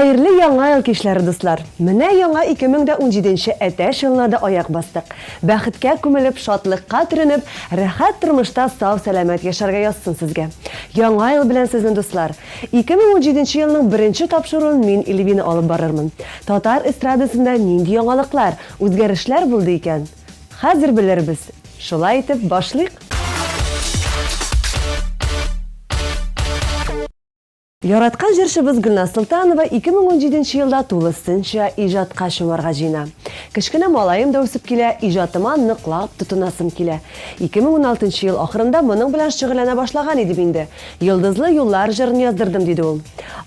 Хәерле яңа ел кичләре, дуслар! Менә яңа 2017 нче әтәч елына да аяк бастык. Бәхеткә күмелеп, шатлыкка төренеп, рәхәт тормышта сау-сәламәт яшәргә язсын сезгә. Яңа ел белән сезне, дуслар! 2017 нче елның беренче тапшыруын мин, Эльвина алып барырмын. Татар эстрадасында нинди яңалыклар, үзгәрешләр булды икән? Хәзер белербез. Шулай итеп, башлыйк! Яраткан җырчыбыз Гөлназ Солтанова 2017 нче елда тулысынча иҗатка чумарга җыена. Кечкенә малаем да үсеп килә, иҗатыма ныклап тотынасым килә. 2016 нчы ел ахырында моның белән шөгыльләнә башлаган идем инде. Йолдызлы юллар җырын яздырдым, диде ул.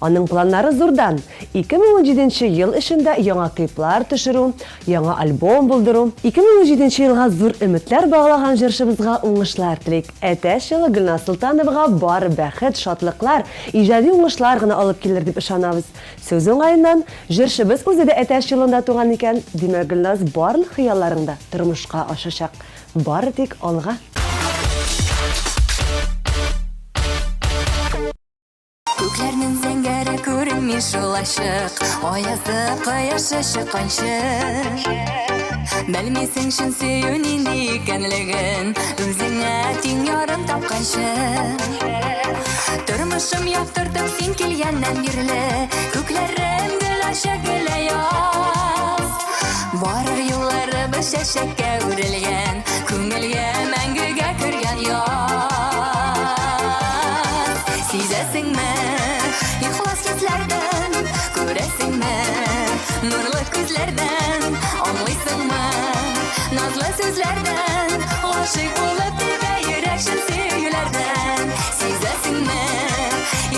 Аның планнары зурдан, 2017 нче ел эчендә яңа клиплар төшерү, Яңа альбом булдыру. 2017 нче елга зур өметләр баглаган җырчыбызга уңышлар телик. Әтәч елы Гөлназ Солтановага бары бәхет, шатлыклар, иҗади уңышлар гына алып килер дип ышанабыз. Сүз уңаеннан, җырчыбыз үзе дә Әтәч елында туган икән, димәк, Гөлназ, барлык хыялларың да тормышка ашачак. Бары тик алга! Күкләрнең зәңгәре күренми шул ачык, Аязы кояшы чыкканчы. Белмисең чын сөю нинди икәнлеген, Үзеңә тиң ярын тапканчы. Тормышым яктыртып син килгәннән бирле, Күкләрем гөл ача гөлә яз. Барыр юлларыбыз чәчәккә үрелгән, Күңелгә мәңгегә кергән яз. Сизәсеңме, ихлас хисләрдән, Күрәсеңме, нурлы күзләрдән, Аңлыйсыңмы, назлы сүзләрдән, Гашыйк булып тибә йөрәк чын сөюләрдән. Сизәсеңме,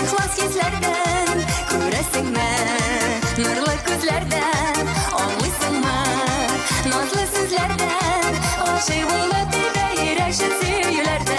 ихлас хисләрдән, Күрәсеңме, нурлы күзләрдән, Аңлыйсыңмы, назлы сүзләрдән, Гашыйк булып тибә йөрәк чын сөюләрдән.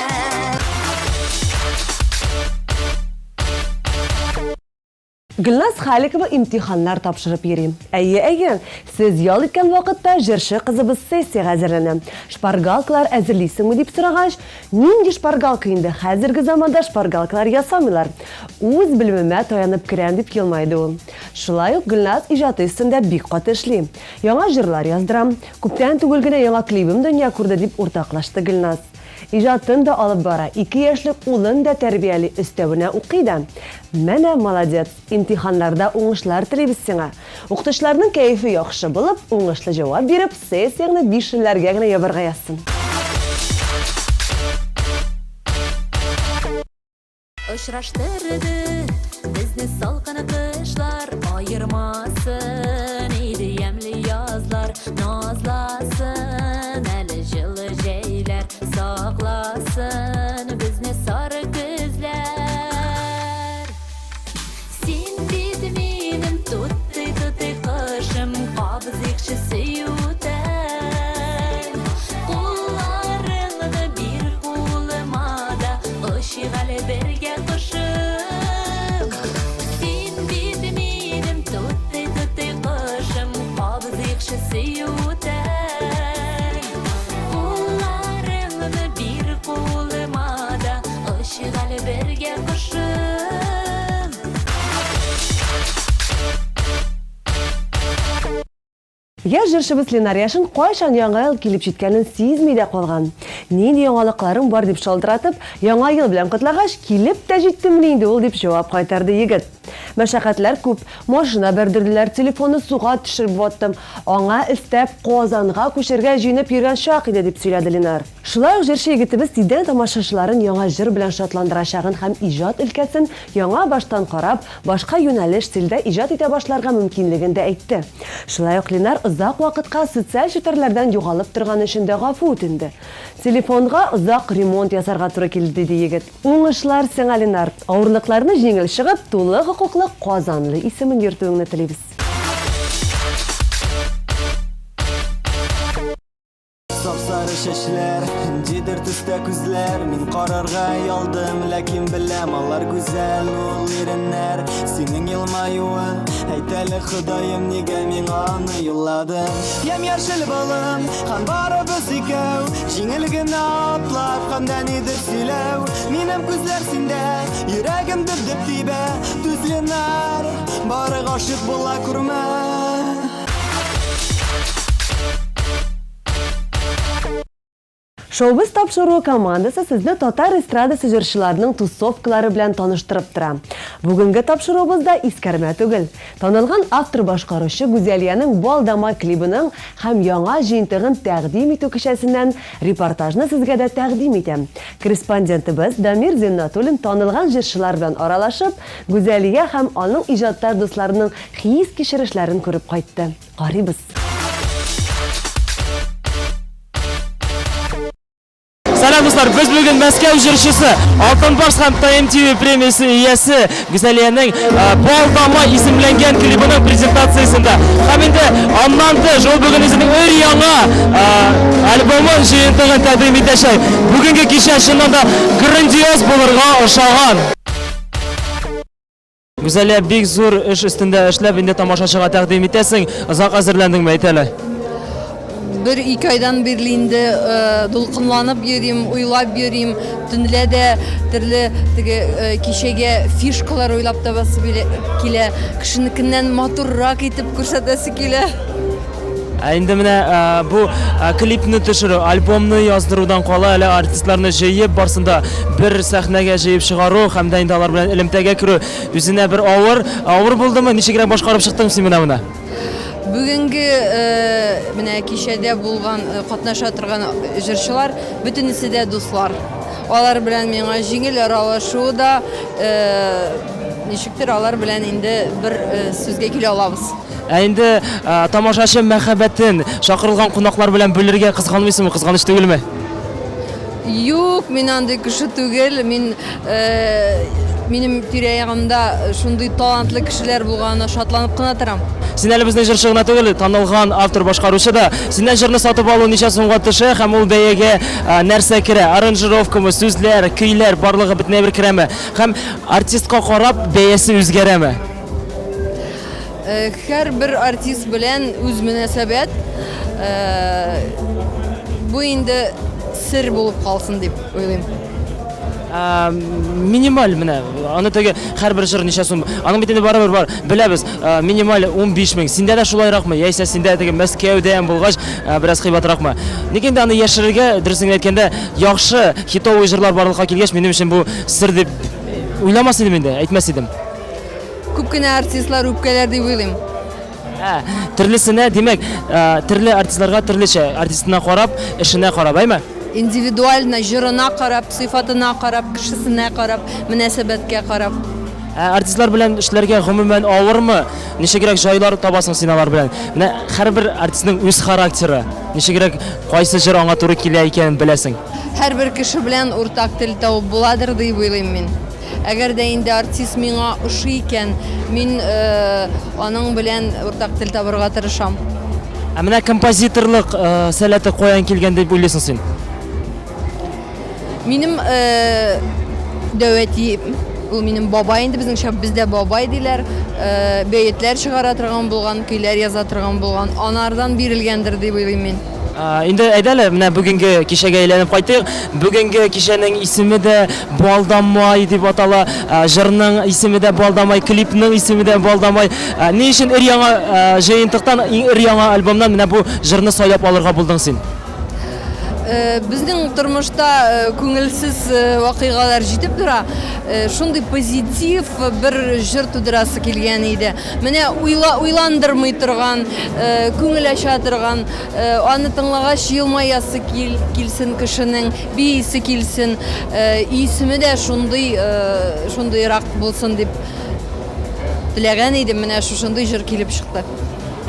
Гөлназ Халикова имтиханнар тапшырып йөри. Әйе, әйе, сез ял иткән вакытта җырчы кызыбыз сессиягә әзерләнә. Шпаргалкалар әзерлисеңме дип сорагач, нинди шпаргалка инде, хәзерге заманда шпаргалкалар ясамыйлар. Үз белемемә таянып керәм, дип елмайды ул. Шулай ук Гөлназ иҗаты өстендә бик каты эшли. Яңа җырлар яздырам. Күптән түгел генә яңа клибым дөнья күрде, дип уртаклашты Гөлназ. Иҗатын да алып бара, ике яшьлек улын да тәрбияли, өстәвенә укый да. Менә молодец! Имтиханнарда уңышлар телибез сиңа! Укытучыларның кәефе яхшы булып, уңышлы җавап биреп, сессияңне бишлеләргә генә ябарга язсын. Очраштырды безне салкын кышлар, Аермасын иде ямьле язлар, Назласын әле җылы җәйләр, Сакласын безне сары көзләр. Син бит минем тутый-тутый кошым, Кабызыйкчы сөю утын. Кулларыңны бир кулыма да, Очыйк әле бергә кошым. Син бит минем тутый-тутый кошым, Кабызыйкчы сөю утын. Кулларыңны бир кулыма да, Очыйк әле бергә кошым. Яшь җырчыбыз Ленар Яшин кайчан Яңа ел килеп җиткәнен сизми дә калган. Нинди яңалыкларың бар дип шалтыратып, Яңа ел белән котлагач, килеп тә җиттемени инде ул дип җавап кайтарды егет. Мәшәкатьләр күп, машина бәрдерделәр, телефонны суга төшереп ваттым, аңа өстәп, Казанга күчәргә җыенып йөргән чак иде, дип сөйләде Ленар. Шулай ук җырчы егетебез тиздән тамашачыларын яңа җыр белән шатландырачагын һәм иҗат өлкәсен яңа баштан карап, башка юнәлеш, стильдә иҗат итә башларга мөмкинлеген дә әйтте. Шулай ук Ленар озак вакытка социаль челтәрләрдән югалып торганы өчен дә гафу үтенде. Телефонга озак ремонт ясарга туры килде, диде егет. Уңышлар сиңа, Ленар! Авырлыкларны җиңел чыгып, тулы хокуклы Казанлы исемен йөртүеңне телибез. Сап-сары чәчләр, ниндидер төстә күзләр. Мин карарга оялдым, ләкин беләм, алар гүзәл ул иреннәр. Синең елмаюың, әйт әле, Ходаем, нигә миңа аны юлладың? Ямь-яшел болын, һәм барыбыз икәү, җиңел генә атлап, һәм дә нидер сөйләү. Минем күзләр синдә, йөрәгем дөп-дөп тибә, түз, Ленар, бары гашыйк була күрмә. Шоубыз тапшыруы командасы сезне татар эстрадасы җырчыларының тусовкалары белән таныштырып тора. Бүгенге тапшыруыбыз да искәрмә түгел. Танылган автор-башкаручы Гүзәлиянең Бал да май клибының һәм яңа җыентыгын тәкъдим итү кичәсеннән репортажны сезгә дә тәкъдим итәм. Корреспондентыбыз Дамир Зиннатуллин танылган җырчылар белән аралашып, Гүзәлия һәм аның иҗатташ дусларының хис-кичерешләрен күреп кайтты. Карыйбыз. Сәлам дуслар, без бүген Мәскәү җырчысы, Алтын Барс һәм ТМТВ премиясе иясе Гүзәлиянең э, Бал дама исемләнгән клибының презентациясендә. Һәм инде аннан тыш ул бүген үзенең өр-яңа э, альбомын җыентыгын тәкъдим итәчәк. Бүгенге кичә чыннан да грандиоз булырга ошаган. Гүзәлия, бик зур эш өстендә эшләп, инде тамашачыга тәкъдим итәсең. Озак әзерләндеңме, әйт әле? Бер ике айдан бирле инде э, дулкынланып йөрим, уйлап йөрим. Төнлә дә төрле теге э, кичәгә фишкалар уйлап табасы килә. Кешенекеннән матуррак итеп күрсәтәсе килә. Ә инде менә бу клипны төшерү, альбомны яздырудан кала әле артистларны җыеп, барсын да бер сәхнәгә җыеп чыгару һәм дә инде алар белән элемтәгә керү үзенә бер авыр. Авыр булдымы? Ничегрәк башкарып чыктың син менә моны? Бүгенге менә кичәдә булган, катнаша торган җырчылар бөтенесе дә дуслар. Алар белән миңа җиңел аралашу да, ничектер алар белән инде бер сүзгә килә алабыз. Ә инде тамашачы мәхәббәтен чакырылган кунаклар белән бүлергә кызганмыйсыңмы, кызганыч түгелме? Юк, мин андый кеше түгел. Мин минем тирә-ягымда шундый талантлы кешеләр булганына шатланып кына торам. Син әле безнең җырчы гына түгел, танылган автор-башкаручы да. Синнән җырны сатып алу ничә сумга төшә һәм ул бәягә нәрсә керә? Аранжировкамы, сүзләр, көйләр, барлыгы бөтенләй бер керәме? Һәм артистка карап бәясе үзгәрәме? Э, һәрбер артист белән үз мөнәсәбәт. Э, бу инде сер булып калсын дип уйлыйм. Ә, минималь менә аны теге һәрбер җыр ничә сум аның бит инде барыбер бар беләбез ә, минималь 15 мең синдә дә шулайракмы яисә синдә теге Мәскәүдән булгач ә, бераз кыйбатракмы ник инде аны яшерергә дөресен генә әйткәндә яхшы хитовый җырлар барлыкка килгәч минем өчен бу сер дип уйламас идем инде әйтмәс идем Күп кенә артистлар үпкәләр дип уйлыйм. Ә, төрлесенә, димәк, төрле артистларга төрлечә, артистына карап, эшенә карап, әйме? Индивидуально, җырына карап, сыйфатына карап, кешесенә карап, мөнәсәбәткә карап. Ә артистлар белән эшләргә гомумән авырмы? Ничегрәк җайлар табасың син алар белән? Менә һәрбер артистның үз характеры. Ничегрәк кайсы җыр аңа туры килә икәнен беләсең? Һәрбер кеше белән уртак тел табып буладыр дип уйлыйм мин. Әгәр дә инде артист миңа ошый икән, мин аның белән уртак тел табырга тырышам. Ә менә композиторлык сәләте каян килгән дип уйлыйсың син? Минем дәү әти, ул минем бабай инде, безнеңчә бездә бабай диләр, бәетләр чыгара торган булган, көйләр яза торган булган. Анардан бирелгәндер дип уйлыйм мин. Инде әйдә әле, менә бүгенге кичәгә әйләнеп кайтыйк. Бүгенге кичәнең исеме дә Бал да май дип атала. Җырның исеме дә Бал да май, клипның исеме дә Бал да май. Ни өчен өр-яңа җыентыктан, өр-яңа альбомнан менә бу җырны сайлап алырга булдың син? Безнең тормышта күңелсез вакыйгалар җитеп тора. Шундый позитив бер җыр тудырасы килгән иде. Менә уйла, уйландырмый торган, күңел ача торган, аны тыңлагач елмаясы кил, килсен кешенең, биисе килсен, исеме дә шундый, шундыйрак булсын дип теләгән идем. Менә шушындый җыр килеп чыкты.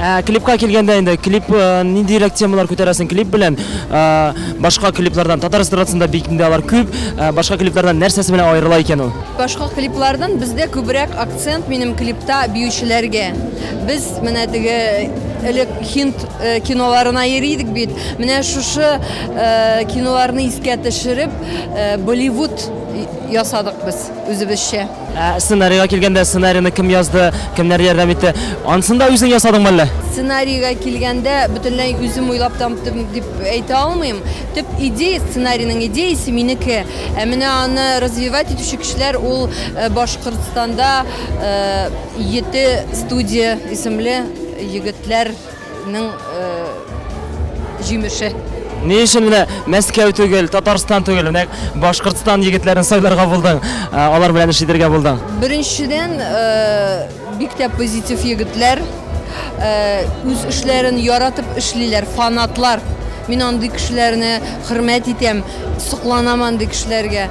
Ә, клипка килгәндә инде, клип э, ниндирәк темалар күтәрәсең клип белән? Э, башка клиплардан, татар эстрадасында бик инде алар күп, э, башка клиплардан нәрсәсе белән аерыла икән ул? Башка клиплардан бездә күбрәк акцент минем клипта биючеләргә. Без менә теге элек хинд э, киноларына йөри идек бит. Менә шушы э, киноларны искә төшереп, э, Болливуд ясадык без үзебезчә. Ә сценарийга килгәндә, сценарийны кем язды, кемнәр ярдәм итте? Анысын да үзең ясадыңмы әллә? Сценарийга килгәндә, бөтенләй үзем уйлап таптым дип әйтә алмыйм. Төп идея, сценарийның идеясе минеке. Ә менә аны развивать итүче кешеләр ул э, Башкортстанда э, Ете студия исемле егетләр ның җимеше. Ни өчен менә Мәскәү түгел, Татарстан түгел, менә Башкортстан егетләрен сайларга булдың, алар белән эш итәргә булдың? Беренчедән, бик тә позитив егетләр, үз эшләрен яратып эшлиләр, фанатлар. Мин андый кешеләрне хөрмәт итәм, сокланам андый кешеләргә.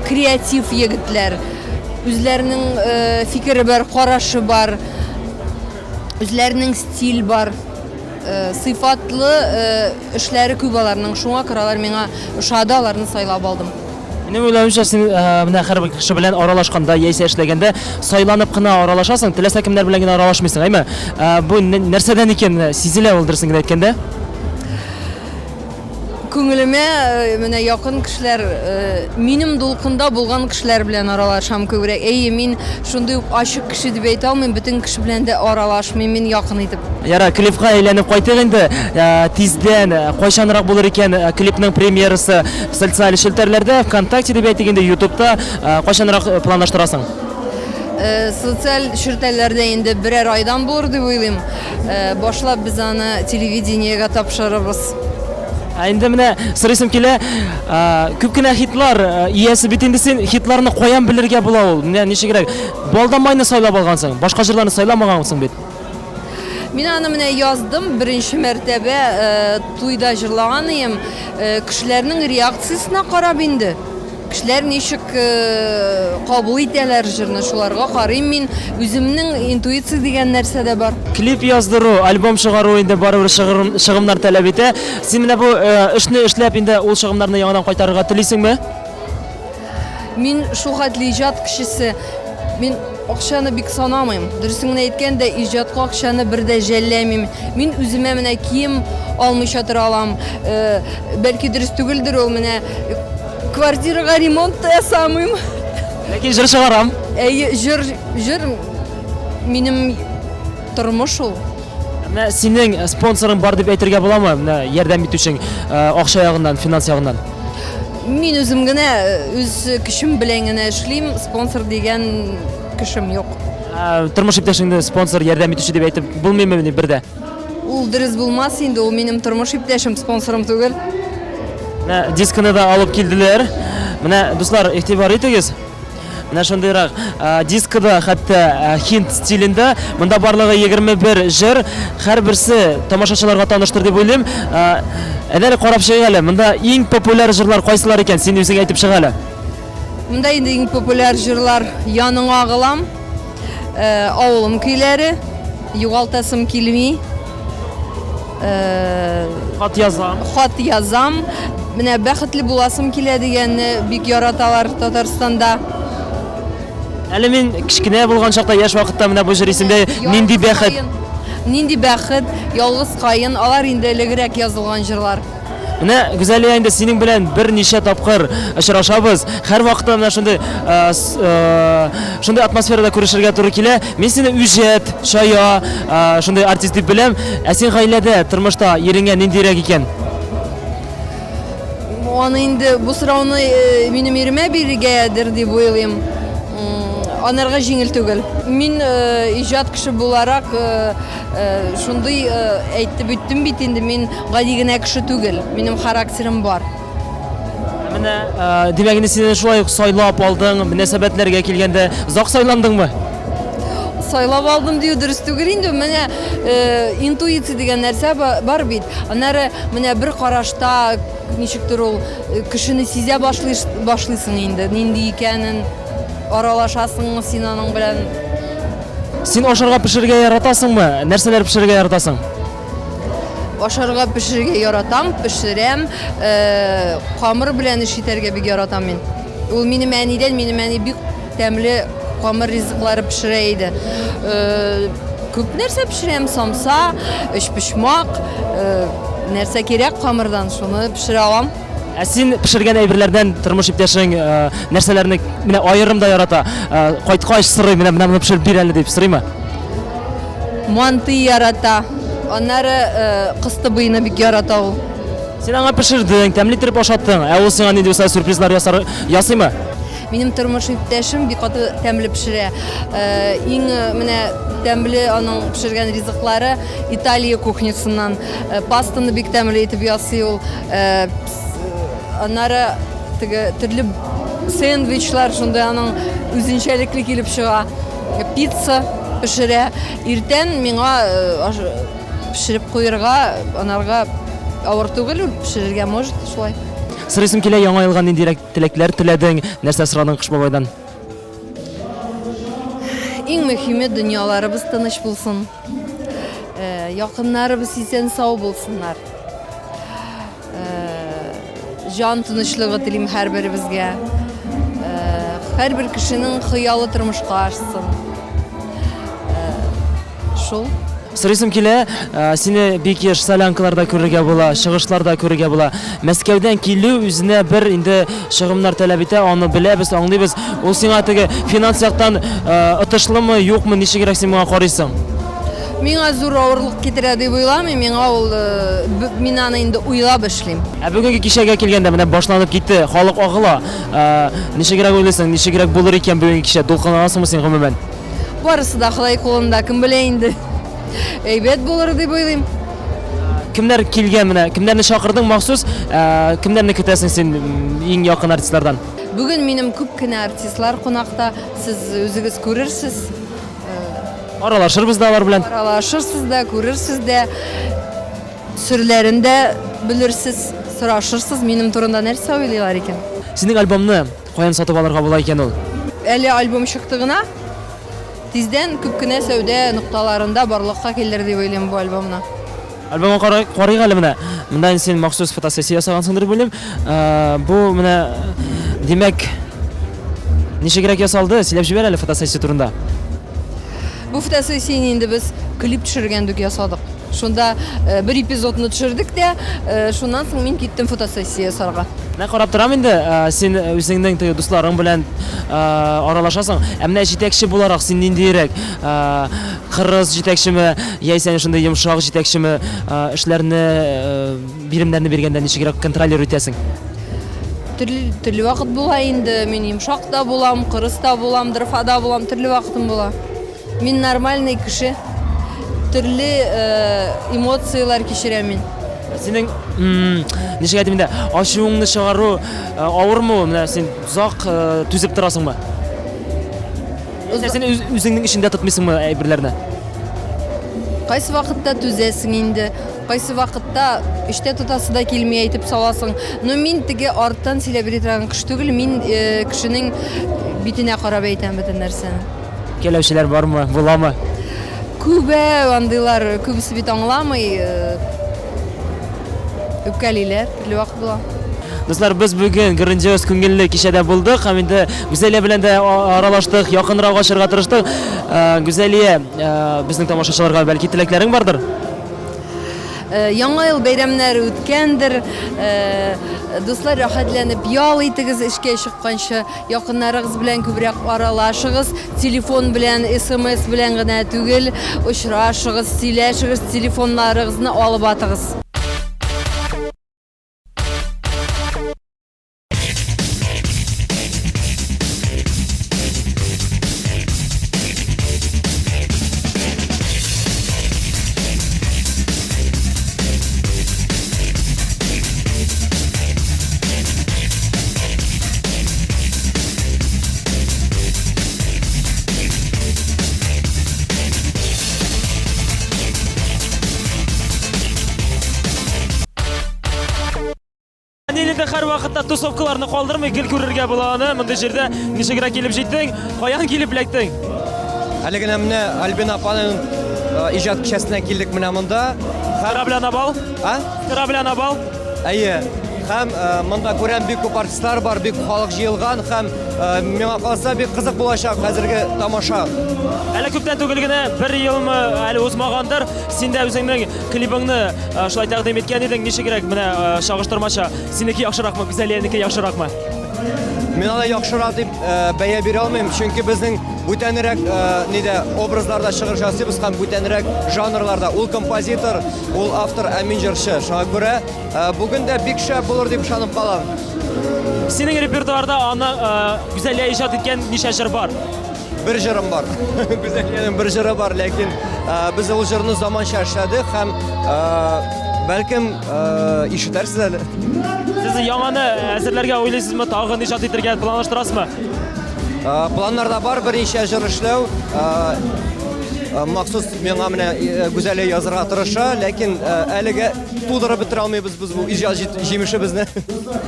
Креатив егетләр, үзләренең фикере бар, карашы бар. Үзләренең стиль бар, э, сыйфатлы э, эшләре күп аларның. Шуңа күрә алар миңа ошады, аларны сайлап алдым. Минем уйлавымча, син э, менә һәрбер кеше белән аралашканда яисә эшләгәндә сайланып кына аралашасың, теләсә кемнәр белән генә аралашмыйсың, әйме? Бу нәрсәдән икән, сизелә ул дөресен генә әйткәндә? Күңелемә э, менә якын кешеләр, э, минем дулкында булган кешеләр белән аралашам күбрәк. Әйе, мин шундый ук ачык кеше дип әйтә алмыйм, бөтен кеше белән дә аралашмыйм мин якын итеп. Яра, клипка әйләнеп кайтыйк инде. Э, тиздән, кайчанрак булыр икән клипның премьерасы социаль челтәрләрдә, ВКонтакте дип әйтик инде, Ютубта кайчанрак планлаштырасың? Социаль челтәрләрдә инде берәр айдан булыр дип уйлыйм. Башлап без аны телевидениегә тапшырырбыз. Ә инде менә сорыйсым килә, күп кенә хитлар иясе бит инде син, хитларны каян белергә була ул? Менә ничегрәк? Балдан майны сайлап алгансың, башка җырларны сайламагансың бит. Мин аны менә яздым, беренче мәртәбә туйда җырлаган ием. Кешеләрнең реакциясенә карап инде. Кешеләр ничек кабул итәләр җырны, шуларга карыйм мин. Үземнең интуиция дигән нәрсә дә бар. Клип яздыру, альбом чыгару инде барыбер чыгымнар таләп итә. Син менә бу эшне эшләп инде ул чыгымнарны яңадан кайтарырга телисеңме? Мин шул хәтле иҗат кешесе. Мин акчаны бик санамыйм. Дөресен генә әйткәндә, иҗатка акчаны бер дә жәлләмим. Мин үземә менә кием алмыйча тора алам. Бәлки дөрес түгелдер ул, менә квартирага ремонт та ясамыйм. Ләкин җыр чыгарам. Әйе, җыр, җыр минем тормыш ул. Менә синең спонсорың бар дип әйтергә буламы? Менә ярдәм итүчең акча ягыннан, финанс ягыннан. Мин үзем генә, үз көчем белән генә эшлим, спонсор дигән кешем юк. Тормыш иптәшеңне спонсор, ярдәм итүче дип әйтеп булмыймы бер дә? Ул дөрес булмас инде, ул минем тормыш иптәшем, спонсорым түгел. Менә дискыны да алып килделәр. Менә, дуслар, игътибар итегез. Менә шундыйрак дискыда хәтта хинд стилендә. Монда барлыгы 21 җыр, һәрберсе тамашачыларга таныштыр дип уйлыйм. Әйдә әле карап чыгыйк әле. Монда иң популяр җырлар кайсылар икән? Син үзең әйтеп чык әле. Монда инде иң популяр җырлар Яныңа агылам, э, Авылым көйләре, Югалтасым килми, э, Хат язам. Хат язам. Менә бәхетле буласым килә дигәнне бик яраталар Татарстанда. Әле мин кечкенә булган чакта, яшь вакытта менә бу җыр исемдә нинди бәхет. Нинди бәхет, ялгыз каен, алар инде элегрәк язылган җырлар. Менә, Гүзәлия, инде синең белән берничә тапкыр очрашабыз. Һәрвакытта менә шундый э, э, шундый атмосферада күрешергә туры килә. Мин сине үҗәт, чая, э, шундый артист дип беләм. Ә син гаиләдә, тормышта иреңә ниндирәк икән? Аны инде бу сорауны минем иремә бирергәдер дип уйлыйм. Анарга җиңел түгел. Мин иҗат кеше буларак Шундый әйтеп үттем бит инде, мин гади генә кеше түгел, минем характерым бар. Менә, димәк, инде син шулай ук сайлап алдың, мөнәсәбәтләргә килгәндә, озак сайландыңмы? Сайлап алдым дию дөрес түгел инде. Менә интуиция дигән нәрсә бар бит. Аннары менә бер карашта ничектер ул кешене сизә башлыйсың инде, нинди икәнен, аралашасыңмы син аның белән. Син ашарга пешерергә яратасыңмы? Нәрсәләр пешерергә яратасың? Ашарга пешерергә яратам, пешерәм. Э, камыр белән эш итәргә бик яратам мин. Ул минем әнидән, минем әни бик тәмле камыр ризыклары пешерә иде. Э, күп нәрсә пешерәм, самса, өчпочмак, э, нәрсә кирәк камырдан, шуны пешерә алам. Ә син пешергән әйберләрдән тормыш иптәшең э, нәрсәләрне менә аерым да ярата? Э, кайткач сорый, менә менә моны пешереп бир әле дип сорыймы? Манты ярата. Аннары э, кыстыбыйны бик ярата ул. Син аңа пешердең, тәмле итеп ашаттың. Ә ул сиңа нинди булса сюрпризлар ясар ясыймы? Минем тормыш иптәшем бик каты тәмле пешерә. Э, иң э, менә тәмле аның пешергән ризыклары Италия кухнясыннан. Э, пастаны бик тәмле итеп ясый ул. Э, аннары теге төрле сэндвичлар шундай аның үзенчәлекле килеп чыга. Пицца пешерә. Иртән миңа э, пешереп куерга, анарга авыр түгел, ул пешерергә может шулай. Сорыйсым килә, яңа елга ниндирәк теләкләр теләдең, нәрсә сорадың Кыш бабайдан? Иң мөһиме дөньяларыбыз тыныч булсын. Э, якыннарыбыз исән сау булсыннар. Э, җан тынычлыгы телим һәрберебезгә. Э, һәрбер кешенең хыялы тормышка ашсын. Шул. Сорыйсым килә, сине бик еш солянкаларда күрергә була, чыгышларда күрергә була. Мәскәүдән килү үзенә бер инде чыгымнар таләп итә, аны беләбез, аңлыйбыз. Ул сиңа теге финанс яктан отышлымы, юкмы, ничегрәк син моңа карыйсың? Миңа зур авырлык китерә дип уйламыйм, миңа ул мин аны инде уйлап эшлим. Ә бүгенге кичәгә килгәндә, менә башланып китте, халык агыла. Ничегрәк уйлыйсың, ничегрәк булыр икән бүгенге кичә? Дулкынланасыңмы син гомумән? Барысы да Ходай кулында, кем белә инде. Әйбәт булыр дип уйлыйм. Кемнәр килгән менә? Кемнәрне чакырдың махсус? Кемнәрне көтәсең син иң якын артистлардан? Бүген минем күп кенә артистлар кунакта, сез үзегез күрерсез. Аралашырбыз да алар белән. Аралашырсыз да, күрерсез дә, серләрен дә белерсез, сорашырсыз, минем турында нәрсә уйлыйлар икән. Синең альбомны каян сатып алырга була икән ул? Әле альбом чыкты гына. Тиздән күп кенә сәүдә нокталарында барлыкка килер дип уйлыйм бу альбомны. Альбомга карыйк әле менә. Монда инде син махсус фотосессия ясагансыңдыр дип уйлыйм. Бу менә, димәк, ничегрәк ясалды? Сөйләп җибәр әле фотосессия турында. Бу фотосессияне инде без клип төшергәндә үк ясадык. Шунда э, бер эпизодны төшердек тә, э, шуннан соң мин киттем фотосессия ясарга. Менә карап торам инде, э, син үзеңнең теге дусларың белән аралашасың. Ә менә җитәкче буларак син ниндиерәк? Кырыс җитәкчеме, яисә шундый йомшак җитәкчеме, эшләрне, биремнәрне биргәндә ничегрәк контролировать итәсең? Төрле, төрле вакыт була инде. Мин йомшак та булам, кырыс та булам, дорфа да булам, төрле вакытым була. Мин нормальный кеше. Төрле эмоцияләр кичерәм мин. Синең, ничек әйтим инде, ачуыңны чыгару авырмы ул? Менә син озак түзеп торасыңмы? Яисә син үз, үзеңнең эчендә тотмыйсыңмы әйберләрне? Кайсы вакытта түзәсең инде, кайсы вакытта эчтә тотасы да килми әйтеп саласың. Но мин теге арттан сөйләп йөри торган кеше түгел, мин э, кешенең битенә карап әйтәм бөтен нәрсәне. Кәләүчеләр бармы, буламы? Күбәү андыйлар, күбесе бит аңламый. Э, үпкәлиләр, төрле вакыт була. Дуслар, без бүген грандиоз күңелле кичәдә булдык һәм инде Гүзәлия белән дә аралаштык, якынрак ачырга тырыштык. Э, Гүзәлия, э, безнең тамашачыларга бәлки теләкләрең бардыр? Э, Яңа ел бәйрәмнәре үткәндер. Дуслар, рәхәтләнеп ял итегез эшкә чыкканчы. Якыннарыгыз белән күбрәк аралашыгыз, телефон белән, смс белән генә түгел, очрашыгыз, сөйләшегез, телефоннарыгызны алып атыгыз. Нилендә һәр вакытта тусовкаларны калдырмый, гел күрергә була аны. Мондый җирдә ничегрәк килеп җиттең? Каян килеп эләктең? Әле генә менә Альбина апаның иҗат кичәсенә килдек менә монда. Корабля на бал? А? Корабля на бал? Әйе. Һәм монда күрәм бик күп артистлар бар, бик күп халык җыелган һәм миңа калса бик кызык булачак хәзерге тамаша. Әле күптән түгел генә, бер елмы әле узмагандыр, син дә үзеңнең клибыңны шулай тәкъдим иткән идең. Ничегрәк менә чагыштырмача, синеке яхшыракмы, Гүзәлиянеке яхшыракмы? Мин аны яхшырак дип бәя бирә алмыйм, чөнки безнең бүтәнрәк нидә образларда чыгыш ясыйбыз һәм бүтәнрәк жанрларда. Ул композитор, ул автор, ә мин җырчы. Шуңа күрә бүген дә бик шәп булыр дип ышанып калам. Синең репертуарда аны Гүзәлия иҗат иткән ничә җыр бар? Бер җырым бар. Гүзәлиянең бер җыры бар, ләкин без ул җырны заманча эшләдек һәм бәлкем ишетәрсез әле. Сез яңаны әзерләргә уйлыйсызмы, тагын иҗат итәргә планлаштырасызмы? Планнарда бар берничә җыр эшләү. Махсус миңа менә Гүзәлия язырга тырыша, ләкин әлегә тудырып бетерә алмыйбыз без бу иҗат җимешебезне.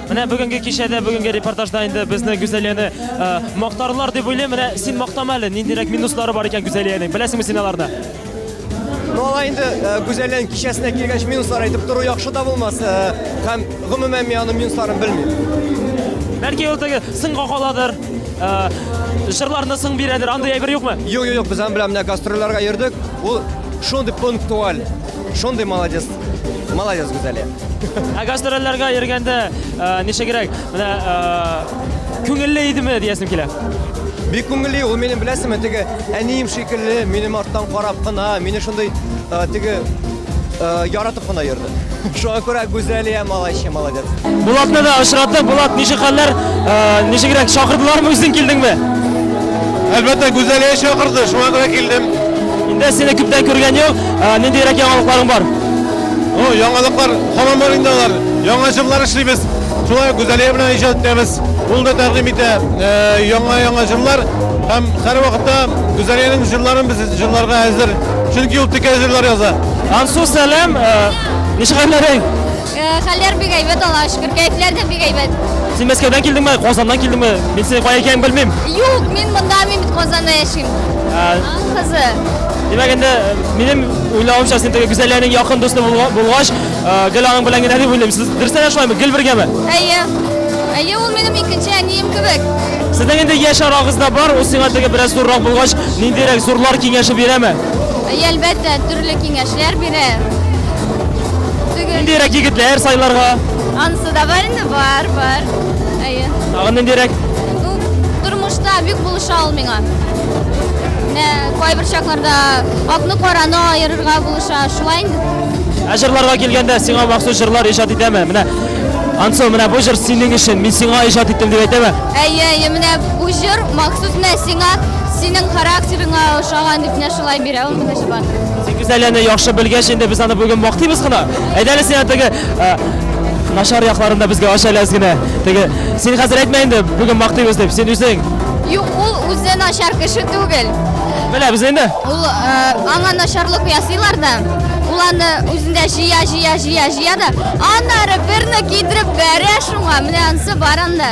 Менә бүгенге кичәдә, бүгенге репортажда инде безне Гүзәлияне мактарлар дип уйлыйм. Менә син мактама әле, ниндирәк минуслары бар икән Гүзәлиянең? Беләсеңме син аларны? Ну, алай инде Гүзәлиянең кичәсенә килгәч минуслар әйтеп тору яхшы да булмас. Һәм гомумән мин аның минусларын белмим. Бәлки ул теге сынга каладыр, җырларны соң бирәдер, андый әйбер юкмы? Юк, юк, юк, без аның белән менә гастрольләргә йөрдек. Ул шундый пунктуаль, шундый молодец. Молодец, Гүзәлия. Ә гастрольләргә йөргәндә ничегрәк? Менә күңелле идеме диясем килә. Бик күңелле, ул минем беләсеңме, теге әнием шикелле, минем арттан карап кына, мине шундый теге яратып кына йөрде. Шуңа күрә Гүзәлия малайчы, молодец. Булатны да очраттык. Булат, ничек хәлләр? Ничегрәк чакырдылармы, үзең килдеңме? Әлбәттә, Гүзәлия чакырды, шуңа күрә килдем. Инде сине күптән күргән юк. Ниндирәк яңалыкларың бар? О, яңалыклар һаман бар инде алар. Яңа җырлар эшлибез. Шулай ук Гүзәлия белән иҗат итәбез. Ул да тәкъдим итә яңа-яңа җырлар. Һәм һәрвакытта Гүзәлиянең җырларын без җырларга әзер. Чөнки ул текә җырлар яза. Ансу, сәлам. Ничек хәлләрең? Хәлләр бик әйбәт, Аллага шөкер. Кәефләр дә бик әйбәт. Син Мәскәүдән килдеңме, Казаннан килдеңме? Мин синең кая икәнен белмим. Юк, мин монда, мин бит Казанда яшим. Аның кызы. Димәк, инде минем уйлавымча, син теге Гүзәлиянең якын дусты булгач, гел аның белән генә дип уйлыйм. Сез дөрестән дә шулаймы? Гел бергәме? Әйе. Әйе, ул минем икенче әнием кебек. Сезнең инде яшь арагыз да бар, ул сиңа теге бераз зуррак булгач, ниндирәк зурлар киңәше бирәме? Әйе, әлбәттә, төрле киңәшләр бирә. Түгел. Ниндирәк егетләр сайларга? Анысы да бар инде, бар, бар. Әйе. Тагын ниндирәк? Ну, тормышта бик булыша ул миңа. Менә кайбер чакларда акны караны аерырга булыша, шулай инде. Ә җырларга килгәндә, сиңа махсус җырлар иҗат итәме? Менә Ансу, менә бу җыр синең өчен, мин сиңа иҗат иттем дип әйтәме? Әйе, әйе, менә бу җыр махсус менә сиңа, синең характерыңа ошаган дип менә шулай бирә ул менә шулай. Син Гүзәлияне яхшы белгәч, инде без аны бүген мактыйбыз гына. Әйдә әле син теге начар якларын да безгә ач әле әз генә. Теге син хәзер әйтмә инде, бүген мактыйбыз дип, син үзең. Юк, ул үзе начар кеше түгел. Беләбез инде. Ул аңа начарлык ясыйлар да, ул аны үзендә җыя, җыя, җыя, җыя да, аннары берне кидереп бәрә шуңа. Менә анысы бар анда.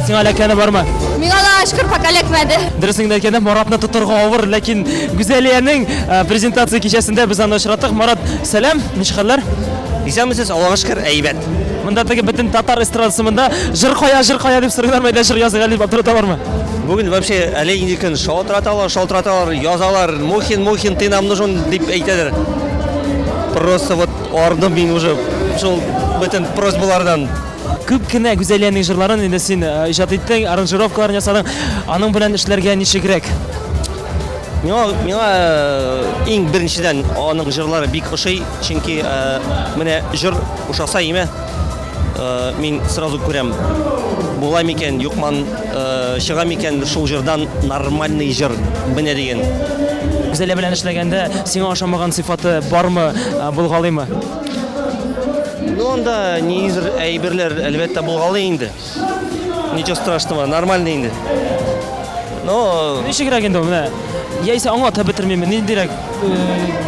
Сиңа эләккәне бармы? Миңа Аллага шөкер, пока эләкмәде. Дөресен генә әйткәндә, Маратны тотырга авыр, ләкин Гүзәлиянең презентация кичәсендә без аны очраттык. Марат, сәлам, ничек хәлләр? Исәнмесез, Аллага шөкер, әйбәт. Монда теге бөтен татар эстрадасы монда җыр кая, җыр кая дип сорыйлармы, әллә җыр языйк әле дип аптыраталармы? Бүген вообще әле инде көн шалтыраталар, шалтыраталар, язалар, Мухин, Мухин, ты нам нужен дип әйтәләр. Просто вот ардым мин уже шул бөтен просьбалардан. Күп кенә Гүзәлиянең җырларын инде син э, иҗат иттең, аранжировкаларын ясадың. Аның белән эшләргә ничегрәк? Миңа, миңа э, иң беренчедән аның җырлары бик ошый, чөнки э, менә җыр ошаса име, Э, мин сразу күрәм, була микән, юкман, э, чыга микән шул җырдан нормальный җыр, менә дигән. Гүзәлия белән эшләгәндә сиңа ошамаган сыйфаты бармы, э, булгалыймы? Ну, анда ниндидер әйберләр, әлбәттә, булгалый инде. Ничего страшного, нормально инде. Но... Ничегрәк инде ул, менә? Яисә аңлатып бетермиме, ниндирәк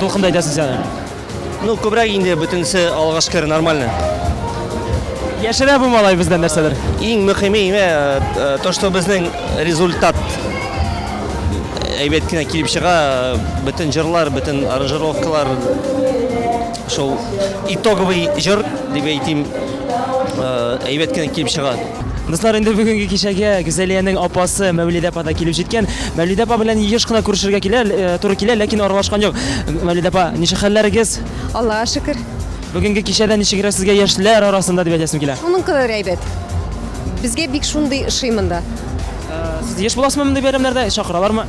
дулкында әйтәсең син аны? Ну, күбрәк инде бөтенесе Аллага шөкер, нормально. Яшерә бу малай бездән нәрсәдер. Иң мөһиме, име, э, то, что безнең результат әйбәт кенә килеп чыга. Бөтен җырлар, бөтен аранжировкалар шул итоговый җыр дип әйтим, әйбәт кенә килеп чыга. Дуслар, инде бүгенге кичәгә Гүзәлиянең апасы Мәүлидә апа да килеп җиткән. Мәүлидә апа белән еш кына күрешергә килә, туры килә, ләкин аралашкан юк. Мәүлидә апа, ничек хәлләрегез? Аллага шөкер. Бүгенге кичәдә ничегрәк сезгә яшьләр арасында дип әйтәсем килә? Шуның кадәр әйбәт. Безгә бик шундый ошый монда. Сез еш буласызмы мондый бәйрәмнәрдә? Чакыралармы?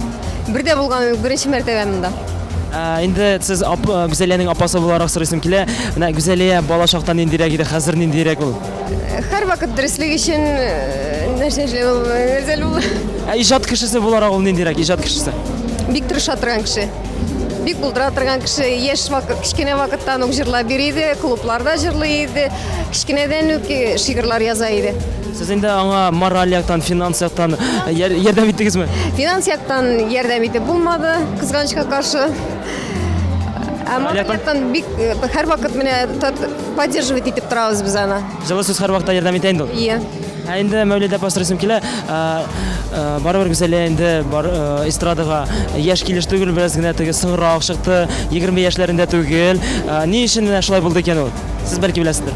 Бер дә булганым юк, беренче мәртәбә монда. Инде сез ап, Гүзәлиянең апасы буларак сорыйсым килә. Менә Гүзәлия бала чакта ниндирәк иде, хәзер ниндирәк ул? Һәрвакыт дөреслек өчен нәрсә эшләп ул, нәрсә ул? Ә иҗат кешесе буларак ул ниндирәк, иҗат кешесе? Бик тырыша торган кеше. Бик булдыра торган кеше. Яшь вакыт, кечкенә вакыттан ук җырлап йөри иде, клубларда җырлый иде. Кечкенәдән үк шигырьләр яза иде. Сез инде аңа мораль яктан, финанс яктан ярдәм иттегезме? Финанс яктан ярдәм итеп булмады, кызганычка каршы. Ә мораль яктан бик һәрвакыт менә поддерживать итеп торабыз без аны. Җылы сүз һәрвакытта ярдәм итә инде ул. Ие. Ә инде Мәүлидә апа сорыйсым килә, барыбер Гүзәлия инде бар эстрадага яшь килеш түгел, бераз генә теге соңрак чыкты, 20 яшьләрендә түгел. Ни өчен менә шулай булды икән ул? Сез бәлки беләсездер.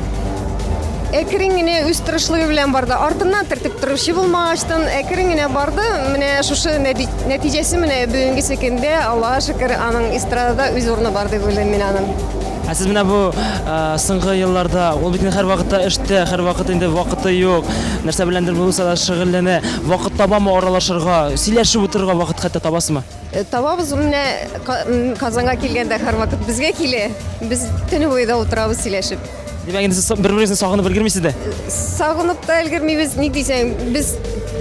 Әкрен генә үз тырышлыгы белән барды. Артыннан төртеп торучы булмагачтан әкрен генә барды. Менә шушы нәтиҗәсе менә бүгенгесе көндә, Аллага шөкер, аның эстрадада үз урыны бар дип уйлыйм мин аның. Ә сез менә бу соңгы елларда, ул бит инде һәрвакытта эштә, һәрвакыт инде вакыты юк, нәрсә беләндер булса да шөгыльләнә. Вакыт табамы аралашырга, сөйләшеп утырырга вакыт хәтта табасызмы? Табабыз, менә Казанга килгәндә һәрвакыт безгә килә. Без төне буе да утырабыз сөйләшеп. Димәк, инде сез бер-берегезне сагынып өлгермисез дә? Сагынып та өлгермибез, ник дисәң, без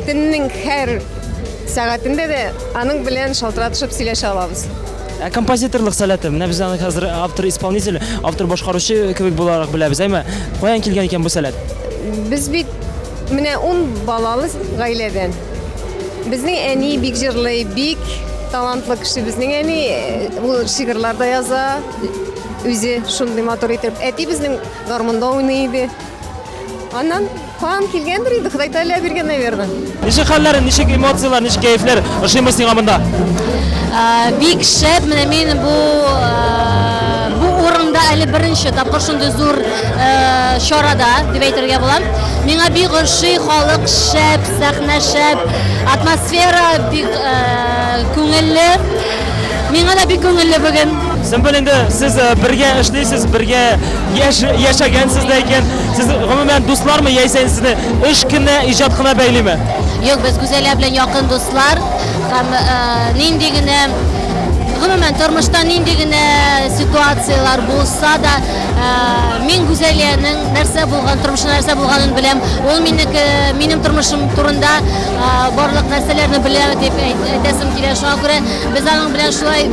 төннең һәр сәгатендә дә аның белән шалтыратышып сөйләшә алабыз. Ә композиторлык сәләте, менә без аны хәзер автор-исполнитель, автор-башкаручы кебек буларак беләбез, әйме? Каян килгән икән бу сәләт? Без бит менә ун балалы гаиләдән. Безнең әни бик җырлый, бик талантлы кеше безнең әни. Ул шигырьләр дә яза, үзе шундый матур итеп. Әти безнең гармунда уйный иде. Аннан каян килгәндер инде, Ходай Тәгалә биргән, наверное. Ничек хәлләр, ничек эмоцияләр, ничек кәефләр? Ошыймы сиңа монда? Бик шәп, менә мин бу бу урында әле беренче тапкыр шундый зур чарада дип әйтергә була. Миңа бик ошый, халык шәп, сәхнә шәп, атмосфера бик күңелле. Миңа да бик күңелле бүген. Сөмбел инде сез бергә эшлисез, бергә яш, яшәгәнсез дә икән. Сез гомумән дуслармы яисә сезне эш кенә, иҗат кына бәйлиме? Юк, без Гүзәлия белән якын дуслар һәм нинди генә гомумән тормышта нинди генә ситуацияләр булса да, мин Гүзәлиянең нәрсә булган, тормышында нәрсә булганын беләм. Ул минеке, минем тормышым турында барлык нәрсәләрне белә дип әйтәсем килә. Шуңа күрә без аның белән шулай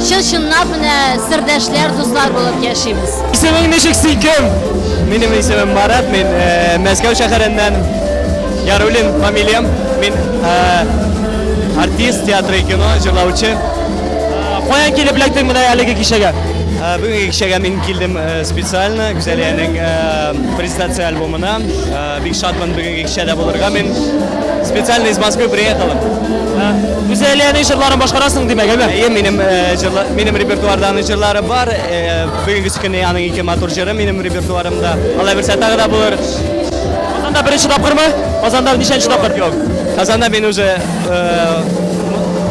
чын-чынлап менә сердәшләр, дуслар булып яшибез. Исемең ничек, син кем? Минем исемем Марат, мин э, Мәскәү шәһәреннән. Яруллин фамилиям. Мин э, артист театра и кино, җырлаучы. Каян килеп эләктең менә әлеге кичәгә? Э, бүгенге кичәгә мин килдем э, специально Гүзәлиянең э, презентация альбомына. Бик шатмын бүгенге кичәдә булырга. Мин специально из Москвы приехал. Гүзәлиянең җырларын башкарасың димәк, әйме? Әйе, минем җырла, минем репертуарда аның җырлары бар. Бүгенге көндә аның ике матур җыры минем репертуарымда. Алла бирсә тагы да булыр. Казанда беренче тапкырмы? Казанда ничәнче тапкыр? Юк. Казанда мин уже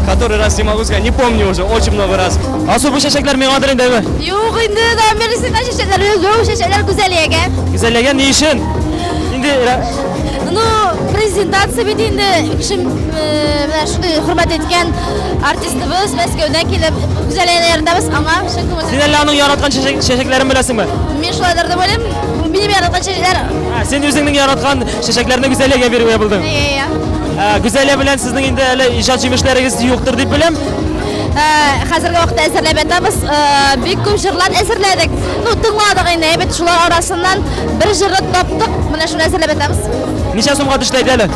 который раз не могу сказать, не помню уже, очень много раз. Алсу, бу чәчәкләр миңадыр инде, әйме? Юк инде, Дамир, сиңа чәчәкләр юк, бу чәчәкләр Гүзәлиягә. Гүзәлиягә ни өчен? Инде Ну, презентация бит инде, кеше менә шундый хөрмәт иткән артистыбыз Мәскәүдән килеп, Гүзәлиянең янында без аңа чын күңелдән. Син әллә аның яраткан чәчәкләрен беләсеңме? Мин шулайдыр дип уйлыйм. Минем яраткан чәчәкләр. Син үзеңнең яраткан чәчәкләрне Гүзәлиягә бирергә булдың. Иә, иә. Гүзәлия белән сезнең инде әле иҗат җимешләрегез юктыр дип беләм. Хәзерге вакытта әзерләп ятабыз. Бик күп җырлар әзерләдек. Ну, тыңладык инде, әйбәт шулар арасыннан бер җырны таптык. Менә шуны әзерләп ятабыз. Ничә сумга төште әйт әле?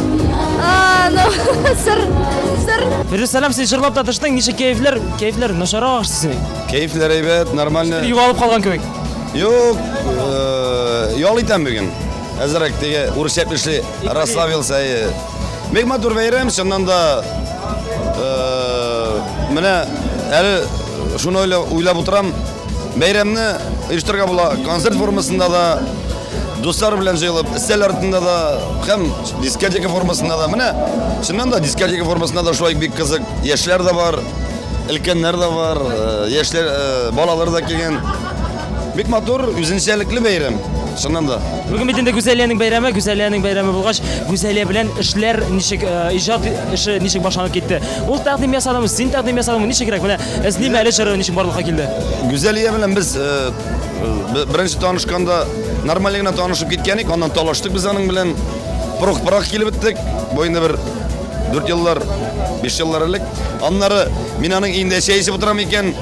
Ну, сыр, сыр. Фирдүс, сәлам, син җырлап та төштең, ничек кәефләр? Кәефләр начаррак ахрысы синең. Кәефләр әйбәт, нормально. Югалып калган кебек. Юк, ял итәм бүген. Әзерәк теге урысча пешли, расслабился. Бик матур бәйрәм, чыннан да. Менә әле шуны уйлап утырам. Бәйрәмне оештырырга була концерт формасында да, дуслар белән җыелып, өстәл артында да, һәм дискотека формасында да. Менә чыннан да дискотека формасында да шулай бик кызык. Яшьләр дә бар, өлкәннәр дә бар, яшьләр, балалар да килгән. Бик матур, үзенчәлекле бәйрәм, чыннан да. Бүген бит инде Гүзәлиянең бәйрәме, Гүзәлиянең бәйрәме булгач, Гүзәлия белән эшләр ничек, иҗат эше ничек башланып китте? Ул тәкъдим ясадымы, син тәкъдим ясадыңмы, ничегрәк? Менә Эзлим әле җыры ничек барлыкка килде? Гүзәлия белән без беренче танышканда нормаль генә танышып киткән идек, аннан талаштык без аның белән. Пырых-пырах килеп беттек. Бу инде бер 4 еллар, 5 еллар элек. Аннары мин аның өендә чәй эчеп утырам икән,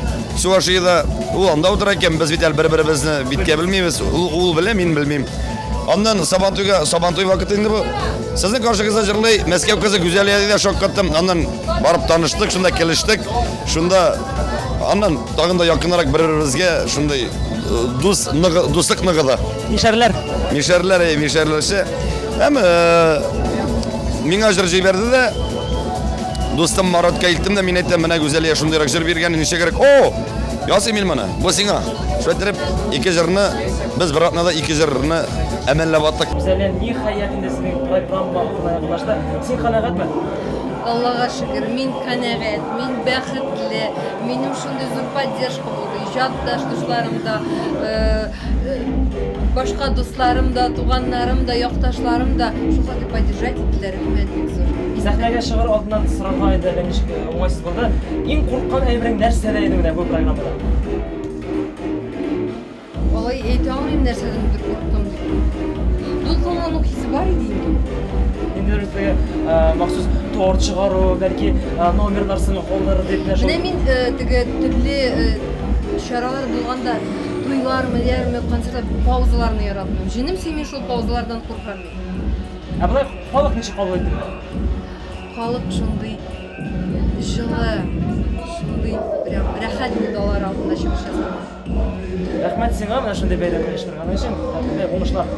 Чувашиядә. Ул анда утыра икән, без бит әле бер-беребезне биткә белмибез. Ул, ул белә, мин белмим. Аннан Сабантуйга, Сабантуй вакыты инде бу. Сезнең каршыгызда җырлый Мәскәү кызы Гүзәлия диде, шаккаттым. Аннан барып таныштык, шунда килештек. Шунда аннан тагын да якынрак бер-беребезгә шундый э, дус ныгы, дуслык ныгыды. Мишәрләр. Мишәрләр, әй, мишәрләрчә. Һәм э, миңа җыр җибәрде дә, дустым Маратка илттем дә, мин әйтәм, менә Гүзәлия шундыйрак җыр биргән, ничегрәк? О, ясыйм мин моны, бу сиңа. Шулай иттереп, ике җырны, без бер атнада ике җырны әмәлләп аттык. Гүзәлия, ниһаять инде синең программа ахырына якынлашты. Син канәгатьме? Аллага шөкер, мин канәгать, мин бәхетле, минем шундый зур поддержка булды, иҗатташ дусларым да, э, э, башка дусларым да, туганнарым да, якташларым да шул хәтле поддержать иттеләр, рәхмәт бик зур. Сәхнәгә чыгар алдыннан сорарга инде әллә ничек э, уңайсыз булды. Иң курыккан әйберең нәрсәдә иде менә бу программада? Алай әйтә алмыйм нәрсәдәндер курктым дип. Дулкынлану хисе бар иде инде ул. Ниндидер теге э, махсус торт чыгару, бәлки э, номерлар сиңа калдырыр дип менә шул. Менә мин э, теге төрле э, чаралар булганда туйлар, меләрме, концертлар паузаларны яратмыйм. Җенем сөйми шул паузалардан куркам мин. Ә болай халык ничек кабул итте? Халык шундый җылы, шундый прям рәхәт булды алар алдында чыгыш ясау. Рәхмәт сиңа менә шундый бәйрәм оештырган өчен. Рәхмәт, уңышлар.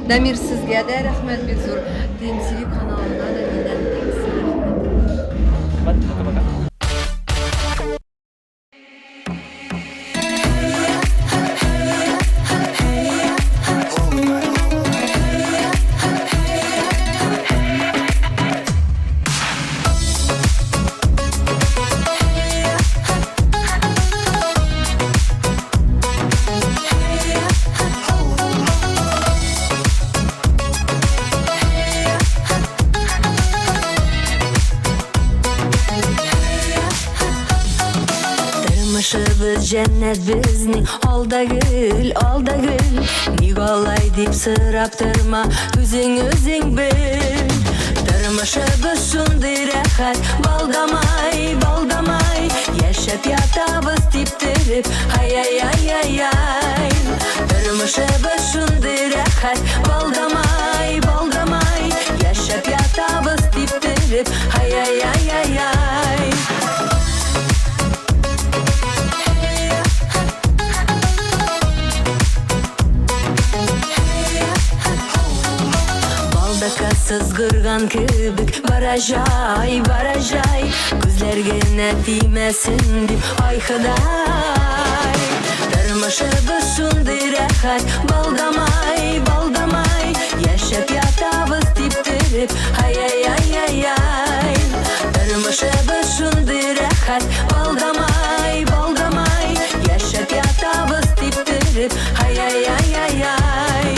Дамир, сезгә дә рәхмәт бик зур. TMTV каналына да миннән бик зур рәхмәт. Рәхмәт, пока-пока. Тормышыбыз җәннәт безнең, ал да гөл, ал да гөл. Ник алай дип сорап торма, үзең үзең бел. Тормышыбыз шундый рәхәт, балдамай, балдамай. Яшәп ятабыз типтереп, ай-ай-ай-ай-ай. Тормышыбыз шундый рәхәт, балдамай, балдамай. Яшәп ятабыз типтереп, ай-ай-ай-ай-ай. Балдака сызгырган кебек бара җай, бара җай. Күзләр генә тимәсен дип, ай Ходай. Тормышыбыз шундый рәхәт, балдамай, балдамай. Яшәп ятабыз типтереп, ай-ай-ай-ай-ай. Тормышыбыз шундый рәхәт, балдамай, балдамай. Яшәп ятабыз типтереп, ай-ай-ай-ай-ай.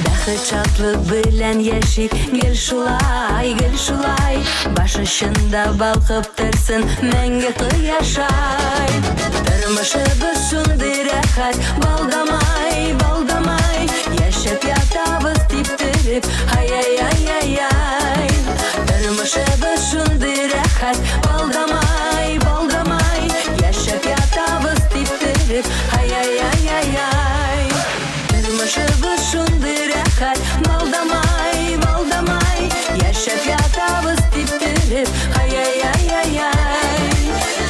Бәхет шатлык белән яшик, гел шулай, гел шулай. Баш очында балкып торсын мәңге кояшай. Тормышыбыз шундый рәхәт, балдамай, балдамай. Яшәп ятабыз типтереп, ай-ай-ай-ай-ай. Тормышыбыз шундый рәхәт, балдамай, балдамай. Яшәп ятабыз типтереп, ай-ай-ай-ай-ай. Тормышыбыз шундый рәхәт, балдамай, балдамай. Яшәп ятабыз типтереп, ай-ай-ай-ай-ай.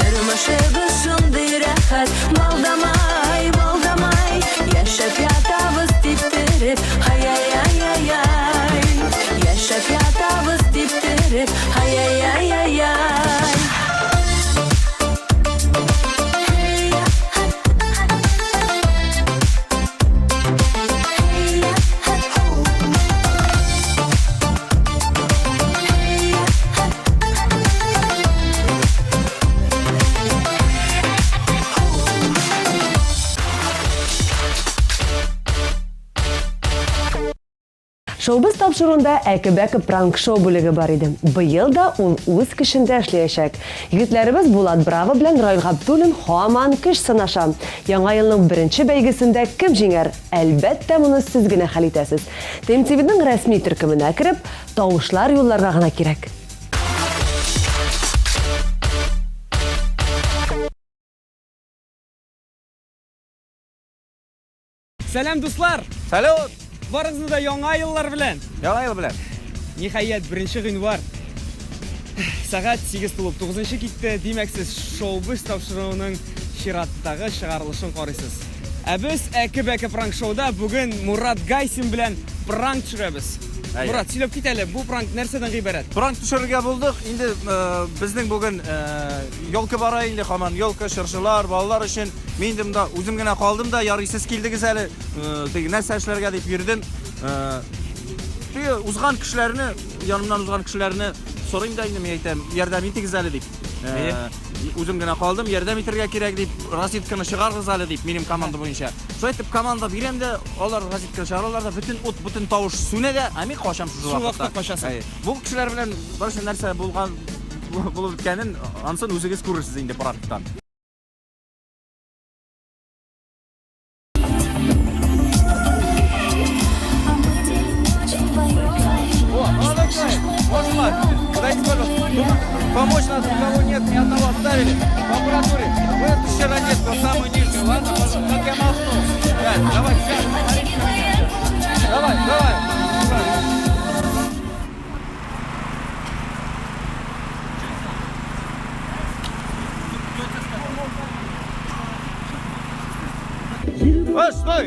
Тормышыбыз шундый рәхәт, балдамай, балдамай. Яшәп ятабыз типтереп. Шоубыз тапшыруында Әке-бәке пранк-шоу бүлеге бар иде. Быел да ул үз көчендә эшләячәк. Егетләребез Булат Браво белән Раил Габдуллин һаман көч сынаша. Яңа елның беренче бәйгесендә кем җиңәр? Әлбәттә, моны сез генә хәл итәсез. ТМТВның рәсми төркеменә кереп, тавышлар юлларга гына кирәк. Сәлам, дуслар! Салют! Барыгызны да яңа еллар белән! Яңа ел белән! Ниһаять, беренче гыйнвар. Сәгать 8 тулып 9 китте. Димәк, сез Шоу-Без тапшыруының чираттагы чыгарылышын карыйсыз. Ә без Әке-бәке пранк-шоуда бүген Мурат Гайсин белән пранк төшерәбез. Әйе. Мурат, сөйләп кит әле, бу пранк нәрсәдән гыйбарәт? Пранк төшерергә булдык. Инде безнең бүген елка бара инде, һаман елка, чыршылар, балалар өчен. Мин инде монда үзем генә калдым да, ярый сез килдегез әле, теге нәрсә эшләргә дип йөрдем. Теге узган кешеләрне, янымнан узган кешеләрне сорыйм да инде, мин әйтәм, ярдәм итегез әле дип. Үзем генә калдым, ярдәм итәргә кирәк дип, розетканы чыгарыгыз әле дип, минем команда буенча. Шулай итеп команда бирәм дә, алар розетканы чыгаралар да, бөтен ут, бөтен тавыш сүнә дә, ә мин качам шушы Шул вакытта. вакытта качасың. Бу кешеләр белән барысы нәрсә булган булып беткәнен, анысын үзегез күрерсез инде пранктан. Помочь надо, никого нет, ни одного оставили. В аппаратуре. Вытащи розетку, самую нижнюю, ладно? Как я махну. Да, давай, сейчас, Давай, давай. Эй, стой!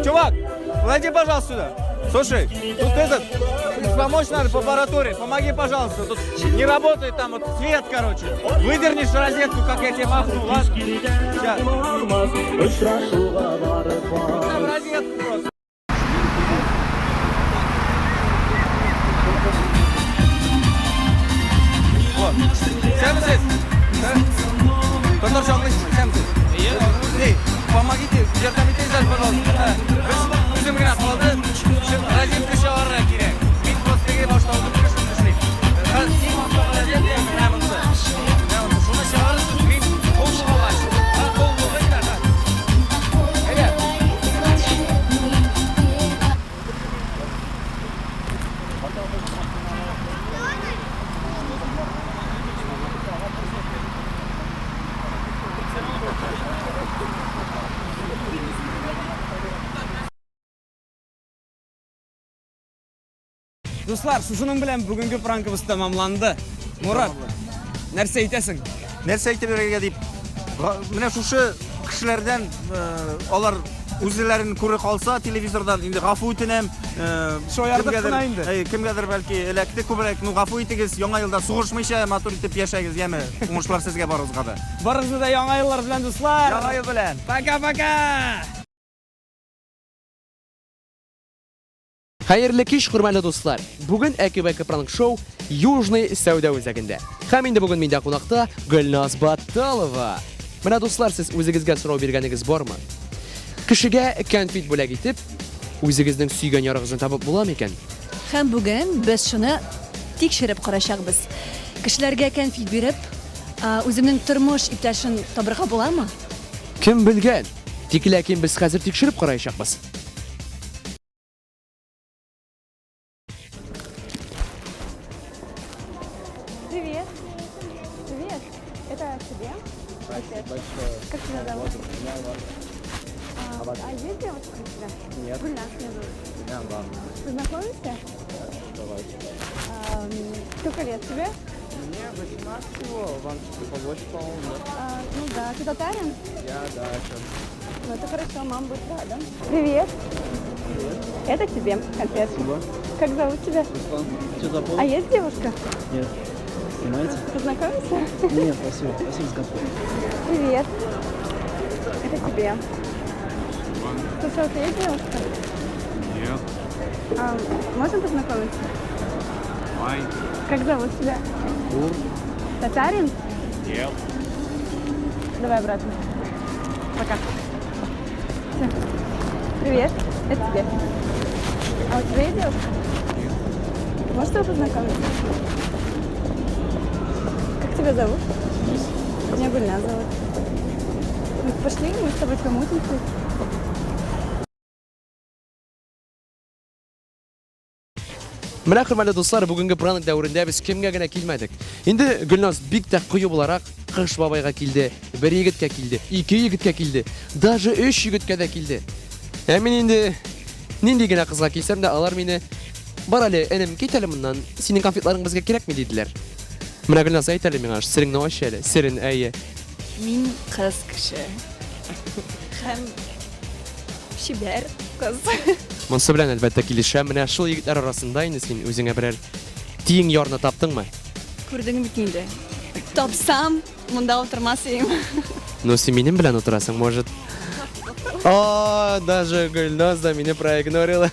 Чувак, подойди, пожалуйста, сюда. Слушай, тут этот, помочь надо по аппаратуре. Помоги, пожалуйста. Тут не работает там вот свет, короче. Выдернешь розетку, как я тебе махну, ладно? Сейчас. Там розетку просто. Исәнмесез? Татарча аңлыйсызмы? Исәнмесез? Эй, помогите, ярдәм итегез әле, пожалуйста. Без үзем генә калды. Розетка чыгарырга кирәк. Мин просто теге башта үзем кеше эшлим. Хәзер иң ахыргы розетка менә монысы. Менә монысы. Шуны чыгарырсыз, мин кул болгач. Ха, кул болгай да, ха. Әйдә. Дуслар, шушының белән бүгенге пранкыбыз тәмамланды. Мурат, нәрсә әйтәсең? Нәрсә әйтеп бирергә дип, менә шушы кешеләрдән алар үзләрен күрә калса телевизордан, инде гафу үтенәм. Шаярдык кына инде. Кемгәдер бәлки эләкте күбрәк, ну гафу итегез, яңа елда сугышмыйча матур итеп яшәгез, яме. Уңышлар сезгә барыгызга да. Барыгызны да яңа еллар белән, дуслар! Яңа ел белән! Пока-пока! Хәерле кич, хөрмәтле дуслар! Бүген Әке-бәке пранк шоу Южный сәүдә үзәгендә. Һәм инде бүген миндә кунакта Гөлназ Батталова. Менә дуслар, сез үзегезгә сорау биргәнегез бармы? Кешегә кәнфит бүләк итеп, үзегезнең сөйгән ярыгызны табып була микән? Һәм бүген без шуны тикшереп карачакбыз. Кешеләргә кәнфит биреп, үземнең тормыш иптәшен табырга буламы? Кем белгән? Тик ләкин без хәзер тикшереп караячакбыз. Привет. Привет. Это тебе. Спасибо большое. Как тебя зовут? Меня Иван. А, а есть девушка у тебя? Нет. Гульнас меня зовут. Меня Иван. Познакомимся? Давайте. Сколько лет тебе? Мне 18 всего, вам чуть побольше, по-моему, да? А, ну да. Ты татарин? Я, да, сейчас. Ну это хорошо, мама будет рада. Привет. Привет. Это тебе конфет. Спасибо. Как зовут тебя? Руслан. Что за повод? А есть девушка? Нет. Снимаете? Познакомимся? Нет, спасибо. Спасибо за конфет. Привет. Это тебе. Слушай, а у тебя есть девушка? Нет. А, можем познакомиться? Ай. Как зовут тебя? Тур. Татарин? Нет. Давай обратно. Пока. Все. Привет. Это тебе. А у тебя есть девушка? Нет. Можешь с тобой познакомиться? Как тебя зовут? Меня Гульназ зовут. Ну, пошли, мы с тобой помутим тут. Менә, хөрмәтле дуслар, бүгенге пранк дәверендә без кемгә генә килмәдек. Инде Гөлназ бик тә кыю буларак Кыш бабайга килде, бер егеткә килде, ике егеткә килде, даже өч егеткә дә килде. Ә мин инде нинди генә кызга килсәм дә, алар мине Бар әле, энем, кит әле моннан, синең конфетларың безгә кирәкми, диделәр. Менә Гөлназ, әйт әле миңа, сереңне ач әле, серен, әйе. Мин кыз кеше. Һәм чибәр кыз. Монсы белән, әлбәттә, килешәм. Менә шул егетләр арасында инде син үзеңә берәр тиң ярны таптыңмы? Күрдең бит инде. Тапсам, монда утырмас идем. Ну, син минем белән утырасың, может. О, даже Гөлназ да мине проигнорила.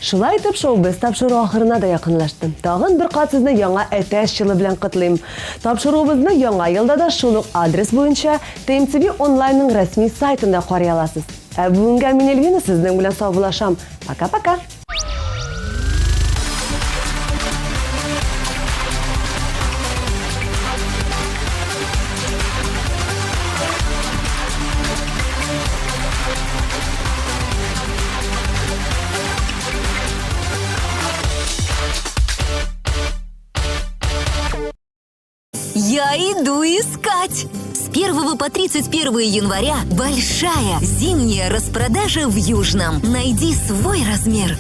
Шулай итеп, шоу-без тапшыру ахырына да якынлашты. Тагын бер кат сезне яңа әтәч елы белән котлыйм. Тапшыруыбызны яңа елда да шул ук адрес буенча ТМТV онлайнның рәсми сайтында карый аласыз. Ә бүгенгә мин Эльвина сезнең белән саубуллашам. Пока-пока! Я иду искать! С 1 по 31 января большая зимняя распродажа в Южном. Найди свой размер.